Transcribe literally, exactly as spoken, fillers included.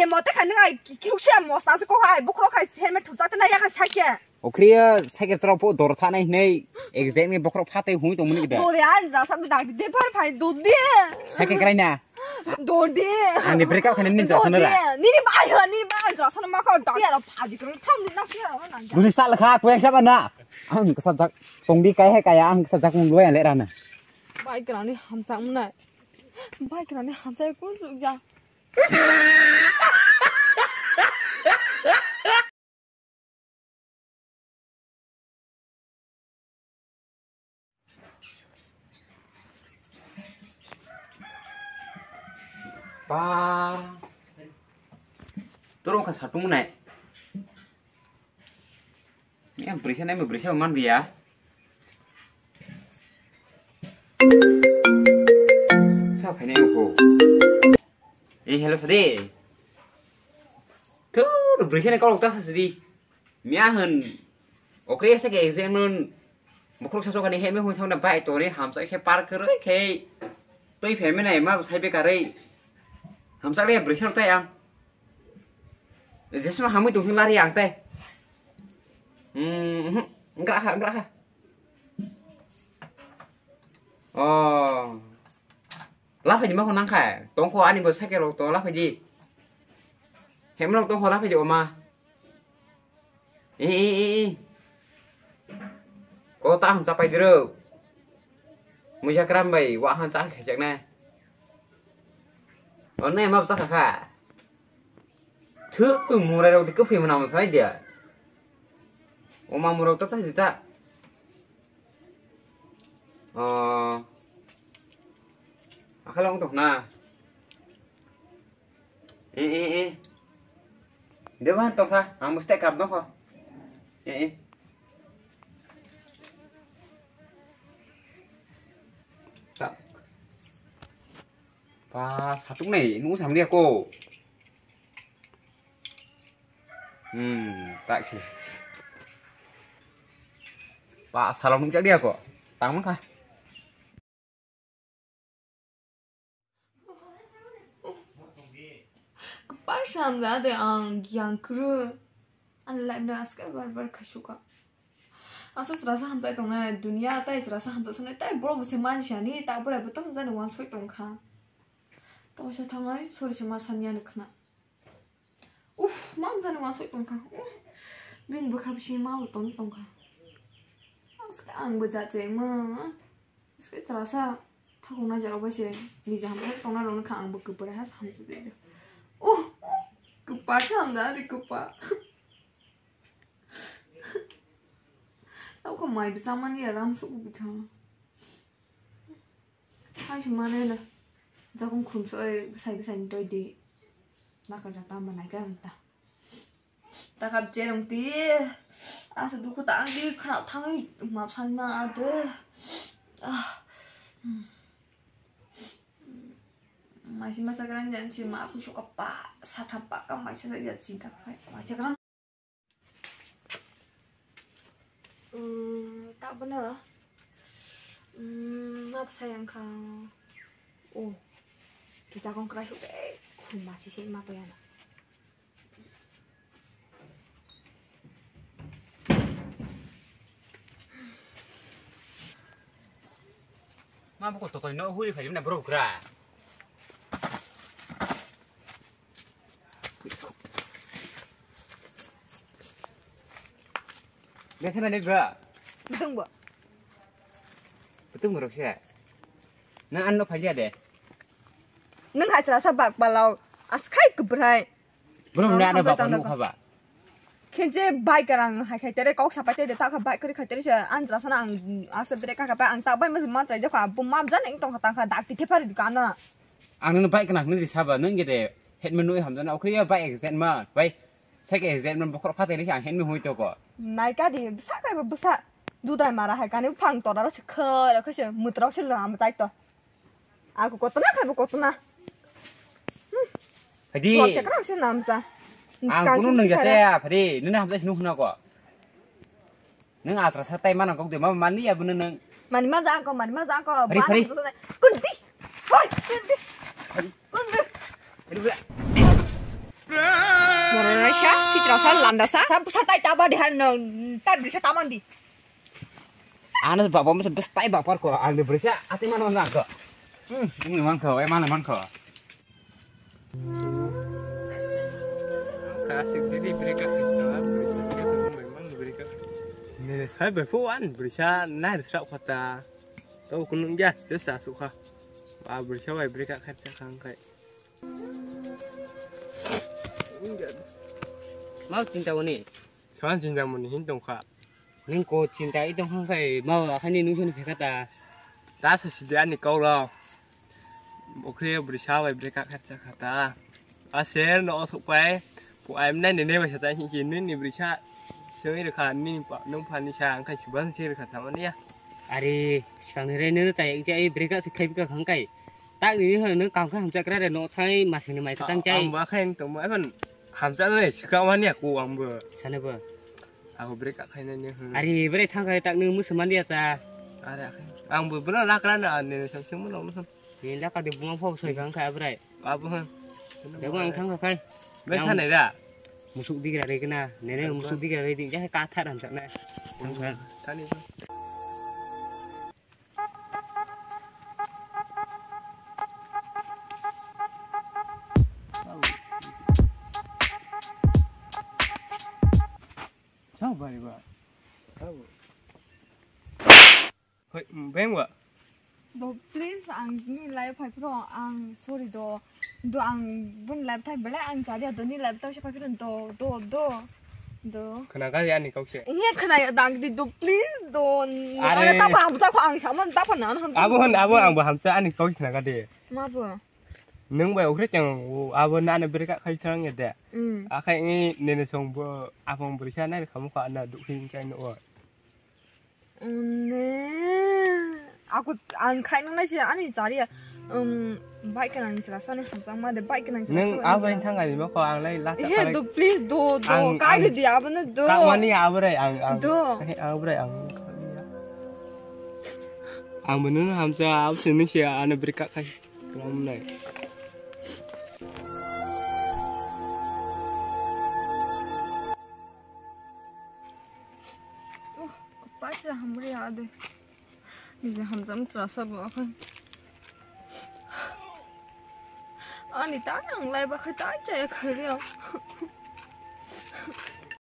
Mote khai nung ai kiuk se mosta se ko hai bukhro khai helmet thup chate na ya khai sake. Okhriya sake trok po dor thanai hinai exam ni bokhro phatai hui tong mani kida. Dore an ja sabu dak de par phai do de. Sake krai na. Do de. Ani break up khani nin ja Do sana ra. de. Nini bai ha nini bai ja sana ma ko dak ya ro phaji kro tham ni na kya ro na. Duni sal kha kuya sa ba na. Ang kasa jak tong di kai hai kaya ang kasa jak mung lo ya le ra na. Bai kra ni hamsa mnai. Bai kra ni hamsa ko ya. Ba. Toro wngkha satung nai. Yang brisa nai brisa man biya. Sa khainai ko. Eh, hello, sadi. Thur, brisa ni kolok ta sadi. Mia hwn. Okre sa ke exam nun. Bukruk sa sokani heme hui thangna bai tore hamsa khe par kere khe. Tui pheme nai ma sai be kare. Hamsa le brisa tai ang. Jesma hamui tu lari ang tai. Hmm, enggak ha, enggak ha. Oh. Laphai di ma ko nang khai. Tong ko ani bo sake rok to laphai di. Hem rok to ho laphai di oma. E, e, e, e. Ko ta ham chapai diro. Muja kram bai wa han cha khai jak na. O ne ma cha kha. Thu murai rok de ko phi mana ma sai dia. Oma murok ta cha di ta. Oh. Akhala ong tok na. Eh, eh, eh. Dia bahan tok ha, ang mesti kap dong ho. Eh, eh. Tak. Pa satung nei, nu sam dia ko. Hmm, tak sih. Pa salong nung dia ko. Tang mangkha. Kepar samja de ang yang kru. An life na aske bar bar khasuka. Asa serasa hamtai tongnai dunia tai serasa hamtai sonai tai borok bwsai mansi ani tak borai bo tamo jani wansoi tongkha. Tamo sa thangai sori se ma sani ani khna. Uff, ma jani wansoi tongkha. Uff, bini bwkha bisi ma bo tong tongkha. Aske ang bo jachengma. Aske serasa thakong na jaro bai se nija hamtai tongna rok kha ang bo kwbra ha samsa jai. Uff, kwpa samja de kwpa. Tamo kha mai bwsa mani ya ram suku bwkha. Hai se mane na. Jakong khum so oi bwsai bwsai ni toi di. Nakal jata ma nai ka ta. Ta kap je rong ti. Asa dukhu ta ang di khna thangwi map san ma ade. Ah. Maisi masa gran jan si ma phu suka pa sa tha pa ka maisa sa ya sing ka phai. Maisa gran. Hmm, tak bono. Hmm, ma bwsai ang kha. Oh. Ki jakong krai hu ke. Khum ma si se ma to ya na. Ma buko totoi no huri phai na bro gra. Biasa na ni bra. Betung bo. Betung rok se. Nang ano phai de. Nang hai chara sa bak balau. Askai kubrai. Bro, mne ano bak nukha ba. Khenje bai karang hai khai tere kok sapai tere ta kha bai kari khai tere se anjra sana ang asa bere ka kha ang ta bai mas man trai jakha bo mam jan eng tong kha ta kha dak ti the phari dukana. Ang nang bai kana nang di saba nang gede headman nui hamjana okriya bai exam ma bai sek exam ma bokhor phatai ni ang headman hui to ko. Nai ka di bwsa kai bwsa dudai mara hai kani phang tora ro se khara khase mutra se lam tai to. Ako kotona khai bo kotona. Hadi. Lok chakra se namsa. Ang kunu nung jase ya phari nini hamjai sinu huna ko. Nung atra sa tai mana kok de ma mani ya bunu nung. Mani ma jang ko mani ma jang ko. Phari, phari. Kundi. Hoi kundi. Kundi. Phari bula. Sa, si chwla sa, landa sa. Sa, sa tai taba di han, no, tai bri sa taman di. Ano baba masa bes tai bapar ko, ano bri sa, ati mano na ko. Hmm, ini man ko, eh, mana man ko. Kasih diri bri ka, bri sa, bri sa, bri ka. Ini saya bepuan, bri sa, nai serap kota. Tau kunung ja, sesa suka. Ba bri sa, bai bri ka, khat sa kang kai. Mau cinta wani. Soan cinta mani hin tongkha. Neng ko cinta i tongkha kai mau akhani nung sini phekata. Ta sa sidi ani kau lo. Okhre bri sa bai bri ka khat sa khata. A ser no osok pai. Pu ai mnai ne ne bai sa chai hi ni ni bri sa. Soi rikha ni pa nung pha ni sa ang kai siban soi rikha ta mani ya. Are, swkang ni re nunu chai, chai break up se khai bika khang kai. Tak ni hwn nung kam kha hamchakra re no thai masing ni mai ta tang chai. Ang ba khai ang tong ma ban hamcha le sika mani aku ang bo. Sana bo. Aku break up khai nai ni hwn. Are, bre thang khai tak nung musu mandi ata. Are khai. Ang bo bro lakra na ne sam sam no sam. Ni laka de buma phok soi khang khai abrai. Abu hwn. Debo ang thang khai. Bre thang nai da. Musuk digra re kena, nene musuk digra re ding, jahai kathar hamsak na. Thani. Sao bari ba. Sao. Hoi, beng wa. Do, please, ang ni live phai phro, ang sorry do. Do, ang bun live thai belai ang chari do ni live thai phai phro do, do, do. Do. Khna ga ani kau se. Iya khna ya dang di do, please do. Are. Are ta pa ta ko ang saman ta pa na ham. Abo hon, abo ang bo hamsa ani kau khna ga de. Ma bo. Nung bai okre chang abo na na berka khai thang ya de. Mm. Akhai ni nene song bo apong berisa na khamu kha na dukhin chai no. One, aku ang khai nang nai se ani chari ya. Um, bike nang chila sani hamjang ma de bike nang chila. Nung sani abo hamjang. Yang thang ani ma ko ang lai lak. He do please do do ang, kai ang, de dia bana do. Ka mani abrai ang ang. Do. He abrai ang. Ang benu hamsa abse ni se ana berka khai. Kalam nai. Uh, kwpal se hamri ya de. Niji hamjam chwla sabo akhai. Ani ta nang lai ba khai ta chaya khari ang.